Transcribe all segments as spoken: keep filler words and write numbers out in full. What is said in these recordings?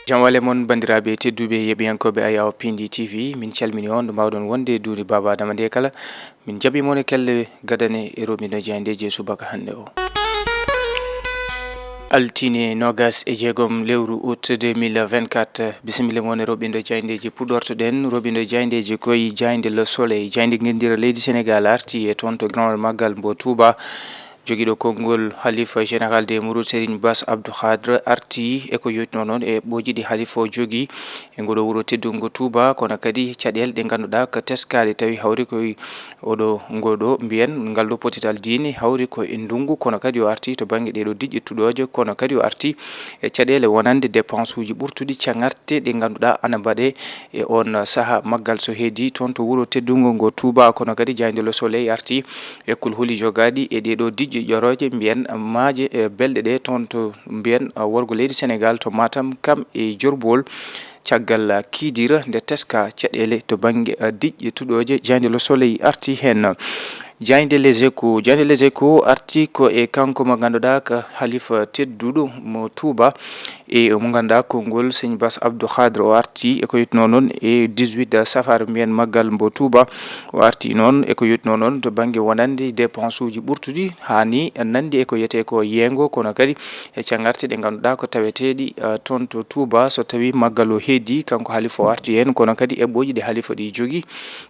Jam wale mon, banndiraaɓe tedduɓe yeɓiyankooɓe Ayaw Pindi T V, min calmini on ɗo mbaawɗon wonde e duuɗe Baaba Adama nde kala. Min jaɓi mon e kelle gadane e roɓindo jayndeeji e subaka hannde o. Altine nogas e jeegom lewru août deux mille vingt-quatre, bisimilla mon e roɓindo jayndeeji. Puɗɗortoɗen roɓindo jayndeeji koye jaynde Le Soleil, jaynde ngindira leydi Sénégal arti e toon to Grand Magal mbo Touba. Jogiiɗo konngol Halifa Général des Mourides Serigne Bass Abdou Khadre arti e ko yottinoo noon e ɓooji ɗi Halifa o jogii e ngol ɗoo wuro teddungo Touba, kono kadi caɗeele ɗe ngannduɗaa ko teskaaɗe tawi hawri koye oɗo, ngol ɗoo mbiyen ngal ɗoo potital diine hawri ko e ndunngu, kono kadi o arti to bannge ɗee ɗoo diƴƴe tuɗooje, kono kadi o arti e caɗeele wonande dépense uji ɓurtuɗi caŋarte ɗe ngannduɗaa ana mbaɗee e oon sahaa maggal so heedi toon to wuro teddungo ngo Touba, kono kadi jaynde Le Soleil arti e kulhuli jogaaɗi e ɗee ɗoo diƴƴe ƴorooje, mbiyen maaje, e belɗe ɗe toon to mbiyen, a, worgo leydi Sénégal to Matam, kam e Jorbol, caggal, a, kiidira nde teska caɗeele to bannge, a, diƴƴe tuɗooje, jaynde Le Soleil arti heen. Jaynde Les Échos, jaynde Les Échos arti ko e kanko mo ngannduɗaa ko halifa tedduɗo mo Touba, e mo ngannduɗaa konngol Sëñ Bass Abdou Khadre o arti e ko yottinoo noon e dix-huit safar mbiyen maggal mbo Touba. O arti noon e ko yottinoo noon to bannge wonande dépense uji ɓurtuɗi, haa ni nanndi e ko wiyetee ko yeengo, kono kadi e caŋarte ɗe ngannduɗaa ko taweteeɗi, eh, toon to Touba, so tawii maggal o heedi, kanko halifa o arti heen, kono kadi eɓɓooji ɗi halifa ɗi jogii.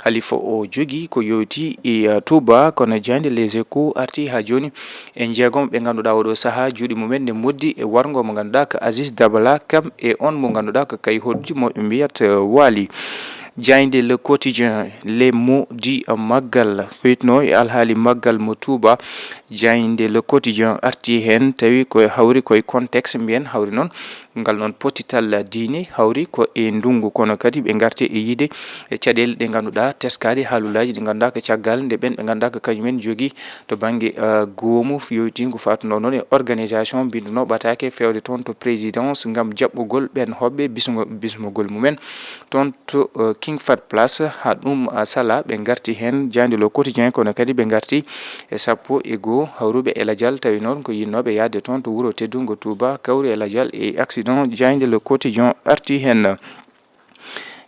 Halifa o jogii ko yowiti e, eh, Touba, kono jaynde Les Échos arti haa jooni e jeegom ɓe ngannduɗaa oɗo sahaa juuɗe mumen ne moddi e warngo mo ngannduɗaa ko Aziz Dabala, kam e on mo ngannduɗaa ko kay hoɗdi mo ɓe mbiyat, eh, Waali. Jaynde Le Quotidien, les mots du maggal, hoytno e alhaali maggal mo Touba. Jaynde Le Quotidien arti heen, tawi ko hawri koye contexte mbiyen, hawri noon ngal noon potital diine, hawri ko e ndunngu, kono kadi ɓe ngarti e yiide e caɗeele ɗe ngannduɗaa teskaaɗe, haalulaaji ɗi ngannduɗaa ko caggal nde ɓen ɓe ngannduɗaa ko kañumen jogii to bannge, eh, goomu yowtiingu faatuno noon e organisation mbinduno ɓataake feewde toon to présidence ngam jaɓɓugol ɓen hoɓɓe bismo-, bismogol mumen toon to, eh, King Fahd Palace. Haa ɗum, eh, sala, ɓe ngarti heen jaynde Le Quotidien, kono kadi ɓe ngarti e sappo e goo hawruɓe e lajal, tawi noon ko yinnooɓe yahde toon to wuro teddungo Touba, kawri e lajal e accident, jaynde Le Quotidien arti heen.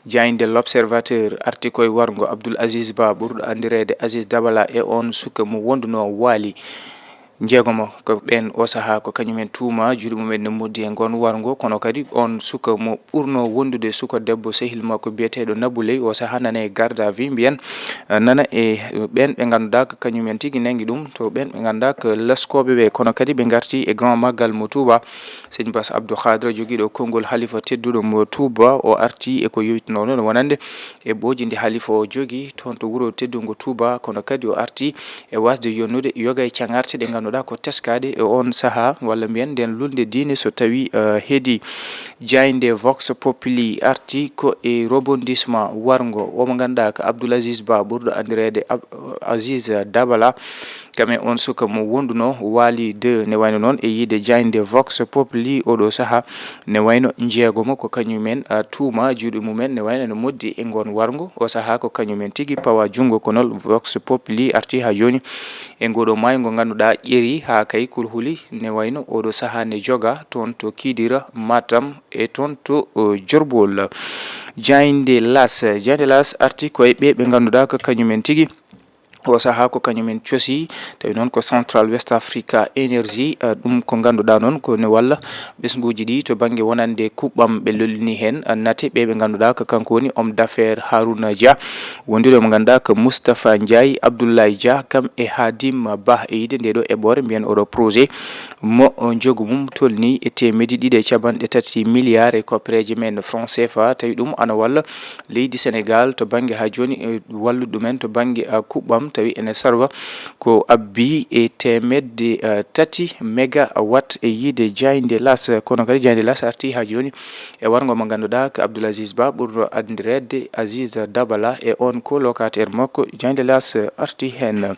Jaynde L'Observateur arti koye warngo Abdoul Aziz Ba, ɓurɗo anndireede Aziz Dabala, e oon suka mo wonduno Waali. Njeegomo ko ɓeen o sahaa ko kañumen tuuma, juuɗe mumen ne moddi e ngoon warngo, kono kadi oon suka mo ɓurno wondude suka debbo sehil makko biyeteeɗo Nabou Leye, o sahaa nana e garde à vue mbiyen, eh, nana e ɓeen ɓe ngannduɗaa ko kañumen tigi nangi ɗum, to ɓeen ɓe ngannduɗaa ko laskooɓe ɓe, kono kadi ɓe ngarti e Grand Magal mo Touba. Sëñ Bass Abdou Khadre, jogiiɗo konngol halifa tedduɗo mo Touba, o arti e ko yowitnoo noon wonande eɓɓooji ndi halifa o jogii toon to wuro teddungo Touba, kono kadi o arti e wasde yonnude yoga e caŋarte ɗe ngannduɗaa ko teskaaɗe e oon sahaa, walla mbiyen nden lulnde diine so tawii, eh, heedi. Jaaynde Vox Populi arti ko e rebondissement warngo o mo ngannduɗaa ko Abdoul Aziz Ba, ɓurɗo anndireede Ab-, Aziz Dabala. Kam e oon suka mo wonduno Waali deux, ne wayno noon e yiide jaaynde Vox Populi oɗo sahaa, ne wayno njeegomo ko kañumen, a, tuuma juuɗe mumen, ne wayno no moddi e ngoon warngo. O sahaa ko kañumen tigi pawa junngo, kono Vox Populi arti haa jooni e ngoɗo maayo ngo ngannduɗaa ƴeeri haa kay kulhuli, ne wayno oɗo sahaa ne joga toon to Kidira, Matam e toon to, o, Jorbol. Jaaynde Las, jaaynde Las arti ko e ɓe ɓe ngannduɗaa ko kañumen tigi o sahaa ko kañumen cosi, tawi noon ko Central West Africa Energy, eh, ɗum ko ngannduɗaa noon ko ne walla ɓesnguuji ɗi to bannge wonande kuɓɓam ɓe lollini heen, eh, nate ɓe ɓe ngannduɗaa ko kanko woni homme d'affaires Harouna Dia, wondude mo ngannduɗaa ko Moustapha Ndiaye, Abdoulaye Dia, kam e Hadim Bah e yiide nde ɗo eɓɓoore mbiyen oɗo projet mo, o, njogu mum tolni e teemedde ɗiɗi e capanɗe tati milliards e koppereeje men franc C F A, tawi ɗum ana walla leydi Sénégal to bannge haa jooni, e wallude ɗumen to bannge, a, kuɓɓam, tawi ene sarwa ko abbi e teemedde, a, tati megawatt e yiide jaaynde Las. Kono kadi jaaynde Las arti haa jooni e warngo mo ngannduɗaa ko Abdoul Aziz Ba ɓurɗo anndireede Aziz Dabala e oon colocataire makko, jaaynde Las arti heen.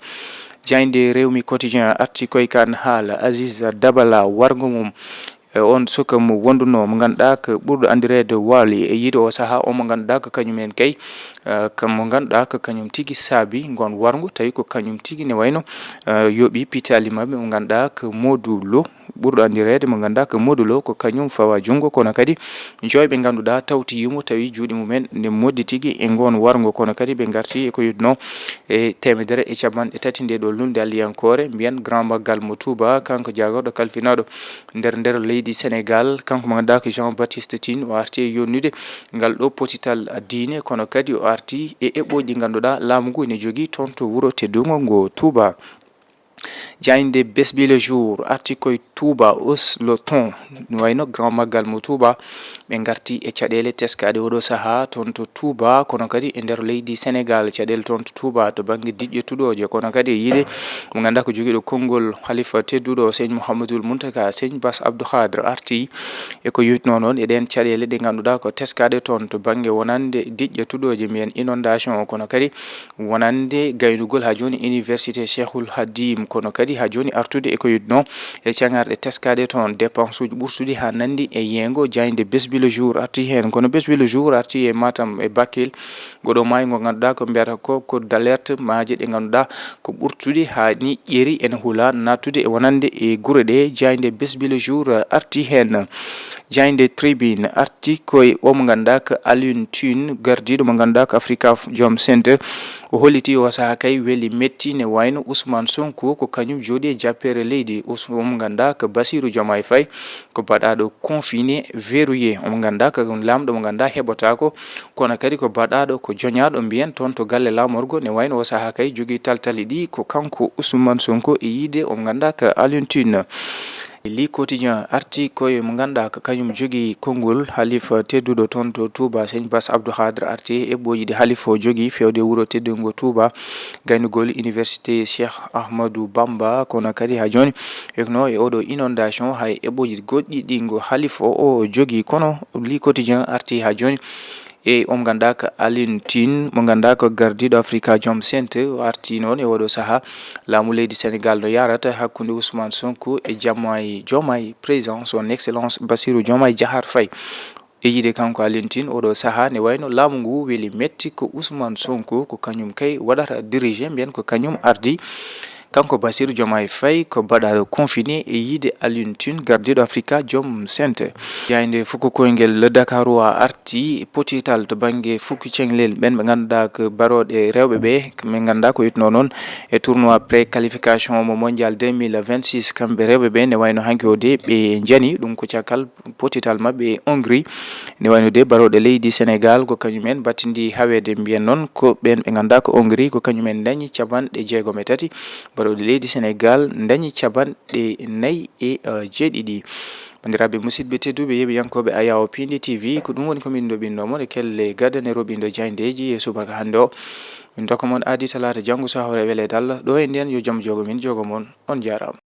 Jaaynde Rewmi Quotidien arti koye kan haala Aziz Dabala, warngo mum. e on suka mo wonduno, mo ngannduɗaa ko ɓurɗo anndireede Waali, e yiide o sahaa o, mo ngannduɗaa ko kañum en kay, eh, kam mo ngannduɗaa ko kañum tigi saabi ngon warngo, tawi ko kañum tigi ne wayno, eh, yooɓi pitaali maɓɓe, mo ngannduɗaa ko Modou Lo, ɓurɗo anndireede mo ngannduɗaa ko Modou Lo, ko kañum fawa junngo, kono kadi joyɓe ngannduɗaa tawti yimo tawi juuɗe mumen ne moddi tigi e ngon warngo, kono kadi ɓe ngarti e ko yotno e teemedere e capanɗe tati nde ɗo lulnde Alliyankoore, mbiyen Grand Magal mo Touba, kanko jaagorɗo kalfinaaɗo nder, nder leydi Sénégal, kanko mo ngannduɗaa ko Jean Baptiste Tine, o arti e yonnude ngal ɗo potital diine, kono kadi o arti e eɓɓooji ɗi ngannduɗaa laamu ngu ene jogii toon to wuro teddungo ngo Touba. Jaaynde Bes Bi Le Jour arti koye Touba, Oslo toon, no wayno Grand Magal mo Touba, ɓe ngarti e caɗeele teskaaɗe oɗo sahaa toon to Touba, kono kadi e nder leydi Sénégal, caɗeele toon to Touba to bannge diƴƴe tuɗooje, kono kadi e yiide mo ngannduɗaa ko jogiiɗo konngol Halifa tedduɗo Seydi Mouhamadoul Mountaka, Seydi Bass Abdou Khadre arti e ko yutnoo noon e ɗeen caɗeele ɗe ngannduɗaa ko teskaaɗe toon to bannge wonande diƴƴe tuɗooje, mbiyen inondation o, kono kadi wonande gaynugol haa jooni Université Cheikhul Hadim, kono kadi haa jooni artude e ko yutnoo e caŋarɗe teskaaɗe toon, dépense uji ɓurtuɗi haa nanndi e yeengo. Jaaynde Bes Bi Le Jour arti heen, kono Bes Bi Le Jour arti e Matam e Bakel, ngoɗo maayo ngo ngannduɗaa ko mbiyata ko code d'alerte, maaje ɗe ngannduɗaa ko ɓurtuɗi haa ni ƴeeri ene hula naattude e wonande e gure ɗe. Jaaynde Bes Bi Le Jour arti heen. Jaaynde Tribune arti koye o mo ngannduɗaa ko Alioune Tine, gardiiɗo mo ngannduɗaa ko Africa Jom Center. O holliti o sahaa kay weli metti ne wayno Ousmane Sonko ko kañum jooɗi e jappeere leydi. Us-, o mo ngannduɗaa ko Bassirou Diomaye Faye ko baɗaaɗo confiné, verrouillé. O mo ngannduɗaa ko ɗum laamɗo mo ngannduɗaa heɓotaako, kono kadi ko baɗaaɗo, ko joñaaɗo mbiyen toon to galle laamorgo, ne wayno o sahaa kay jogii taltali ɗi ko kanko Ousmane Sonko e yiide o mo ngannduɗaa ko Alioune Tine. Le Quotidien arti koye mo ngannduɗaa ko kañum jogii konngol Halifa tedduɗo toon to Touba, Seydi Bass Abdou Khadre arti e eɓɓooji ɗi Halifa o jogii feewde wuro teddungo Touba, gaynugol Université Cheikh Ahmadou Bamba, kono kadi haa jooni e kono e oɗo inondation hay eɓɓooji goɗɗi ɗi ngo Halifa o, o jogii, kono Le Quotidien arti haa jooni e o mo ngannduɗaa ko Alioune Tine, mo ngannduɗaa ko gardiiɗo Africa Jom Center, o arti noon e oɗo sahaa laamu leydi Sénégal no yaarata hakkunde Ousmane Sonko e Diomaye, Diomaye, président son excellence Bassirou Diomaye Diakhar Faye. E yiide kanko Alioune Tine, oɗo sahaa ne wayno laamu ngu weli metti ko Ousmane Sonko, ko kañum kay waɗata diriger, mbiyen ko kañum ardi. Kanko Bassirou Diomaye Faye ko baɗaaɗo confiné e yiide Alioune Tine, gardiiɗo Africa Jom Center. Jaaynde fuku koyngel Le Dakarois arti potital to bannge fuku ceŋlel ɓen ɓe ngannduɗaa ko barooɗe rewɓe ɓe, min ngannduɗaa ko yetnoo noon e tournoi pré-qualification mo mondial deux mille vingt-six. Kamɓe rewɓe ɓe ne wayno hanki o de ɓe njani ɗum ko cakal potital maɓɓe e Hongrie. Ne wayno de barooɗe leydi Sénégal ko kañum en battindi haweede, mbiyen noon ko ɓen ɓe ngannduɗaa ko Hongrie, ko kañum en dañi capanɗe jeegom e tati, barooɗe leydi Sénégal dañi capanɗe nayi e, eh, jeeɗiɗi. Banndiraaɓe musidɓe tedduɓe yeeɓiyankooɓe Ayawo Pindi T V, ko ɗum woni ko min ndoɓinno mon e kelle gadane roɓindo jaayndeeji e subaka hannde o. Min dokka mon aadi talaata janngo so hawre weleede Allah. Ɗo e nden yo jam jogo min jogo mon. On jaaraama.